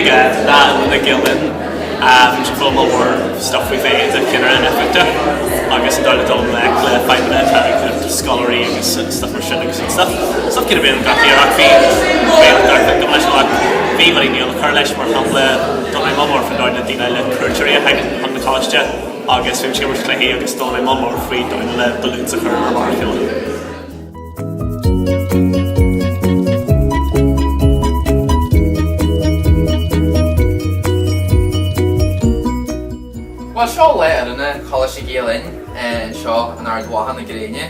Lá Oiliúna Gael Linn. Bhí muid ag foghlaim moll mór stuff faoi bheith i do cheannaire éifeachtach agus an dóigh le dul i ngleic le fadhbanna atá ag scoláirí agus stuff mar sin agus stuff stuff céanna bíonn gach iarracht bhí bhí dearcadh go leis ach bhí rudaí nua le cur leis mar shampla d'fhoghlaim mé moll mór faoin dóigh le déileáil le cuairteoirí a thagann chun na coláiste agus bhí muid ag imirt cluichí agus d'fhoghlaim mé moll mór faoi dóigh le balloons a chur ar barr a chéile. Bhuel, seo lá oiliúna Choláiste Gael Linn anseo in Ard Mhacha na gréine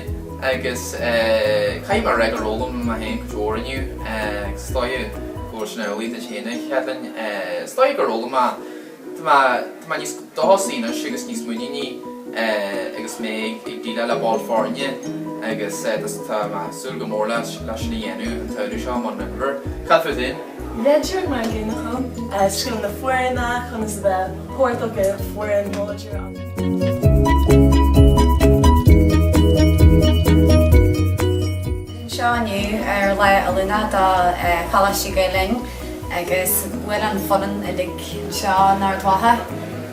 agus caithfidh mé a rá gur fhoghlaim mé féin cuid mhór inniu agus is dóigh go bhfuil sin amhlaidh duit féin a Chaitlín. Is dóigh gur fhoghlaim mé Tá mé, tá mé níos dóchasaí anois agus níos muiníní agus mé ag déileáil le baill foirne agus tá mé ag súil go mór leis sin a dhéanamh an tsamhradh seo mar mhúinteoir. Cad fút féin? B'fhéidir mar an gcéanna chomh. Scileanna foirne, conas a bheith páirteach i bhfoireann láidir agus. Anseo inniu ar lá oiliúna do Choláiste Gael Linn agus bhuail an foireann uilig anseo in Ard Mhacha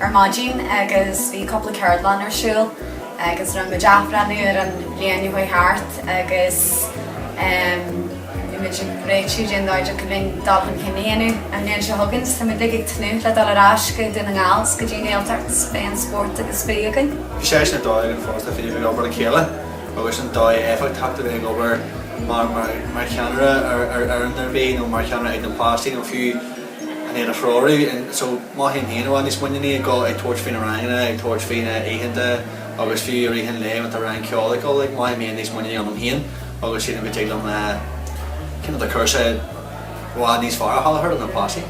ar maidin agus bhí cúpla ceardlann ar siúl agus rinne muid athbhreithniú ar an bhliain a chuaigh thart agus bhí muid ag réitiú cén dóigh a dtiocfadh linn dul chun cinn a dhéanamh an bhliain seo chugainn. So tá muid uilig ag tnúth le dul ar ais go Dún na nGall 's go dtí an Ghaeltacht 's beidh an spórt agus spraoi againn. Bhí sé sin an dóigh againn fosta bheith ag obair le chéile. agus an dóigh éifeachtach a bheith ag obair mar cheannaire ar fhoireann ar bith nó mar cheannaire ag na páistí nó fiú an iad a threorú. So mothaím féin i bhfad níos muiníní ag dul ag tabhairt faoi na ranganna, ag tabhairt faoi na oícheanta agus fiú i rith an lae má tá rang ceoil ag dul, like, mothaím féin níos muiníní ionam féin agus sílim go dtig liom cineál de cúrsa i bhfad níos fearr a sholáthar do na páistí.